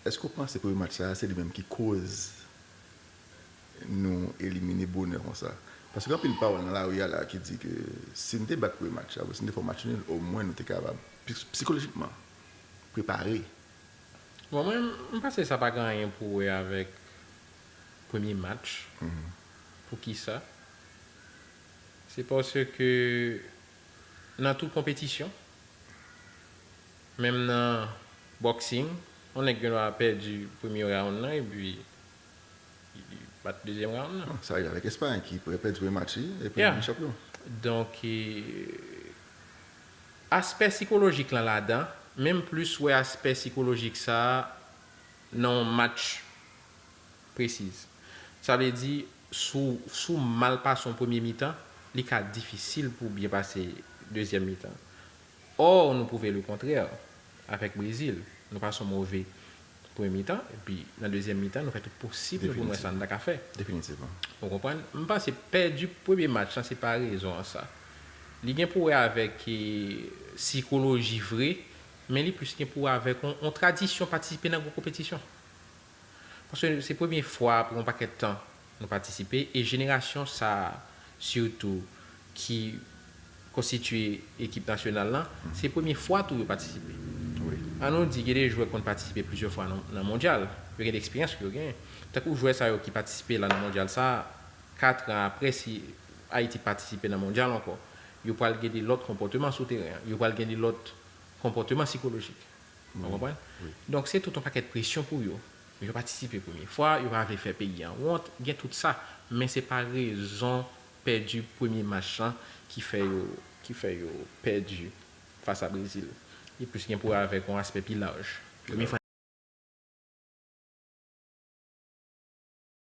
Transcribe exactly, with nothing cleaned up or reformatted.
Èske w panse premye match sa a se li menm ki koz nou elimine bonè konsa? Paske gen anpil pawòl nan lari a la ki di ke si n te bat premye match la, oubyen si n te fè yon match nil, omwen nou te kapab psikolojikman prepare. Bon, mwen, m panse sa pa gen anyen pou wè avèk premye match. Poukisa? Se paske nan tout konpetisyon, menm nan boxing, yon nèg gen dwa pèdi premye round nan epi li bat dezyèm round nan. Sa rive avèk Espay ki pèdi premye match li epi li vin chanpyon. Donk, aspè sikolojik lan ladan, men m plis wè aspè sikolojik sa a nan yon match presiz. Sa vle di, si w mal pase yon premye mitan, li ka difisil pou w byen pase dezyèm mitan. Or, nou pwouve lekontrè avèk Brezil. Nou pase yon move premye mitan, epi nan dezyèm mitan, nou fè tout posib nou pou nou wè sa n ta ka fè. Definitivman. Ou konprann? M panse pèdi premye match lan, se pa rezon an sa. Li gen pou wè avèk e, sikoloji vre, men li plis gen pou wè avèk yon, yon tradisyon patisipe nan gwo konpetisyon. Paske se premye fwa apre yon pakèt tan nou patisipe, e jenerasyon sa a sitou ki konstitye ekip nasyonal lan, se premye fwa tou yo patisipe. An nou di gen de jwè ki konn patisipe plizyè fwa nan, nan mondyal, yo gen de eksperyans ke yo genyen. Tankou jwè sa yo ki patisipe la nan mondyal sa a, kat an apre, si Ayiti patisipe nan mondyal ankò, yo pral gen de lòt konpòteman sou teren an, yo pral gen de lòt konpòteman sikolojik. Ou konprann? Donk, se tout yon pakèt presyon pou yo. Yo patisipe premye fwa, yo pa vle fè peyi an wont, gen tout sa. Men se pa rezon pèdi premye match lan ki fè yo, ki fè yo pèdi fas a Brezil. Li plis gen pou wè avèk yon aspè pi laj. Premye fwa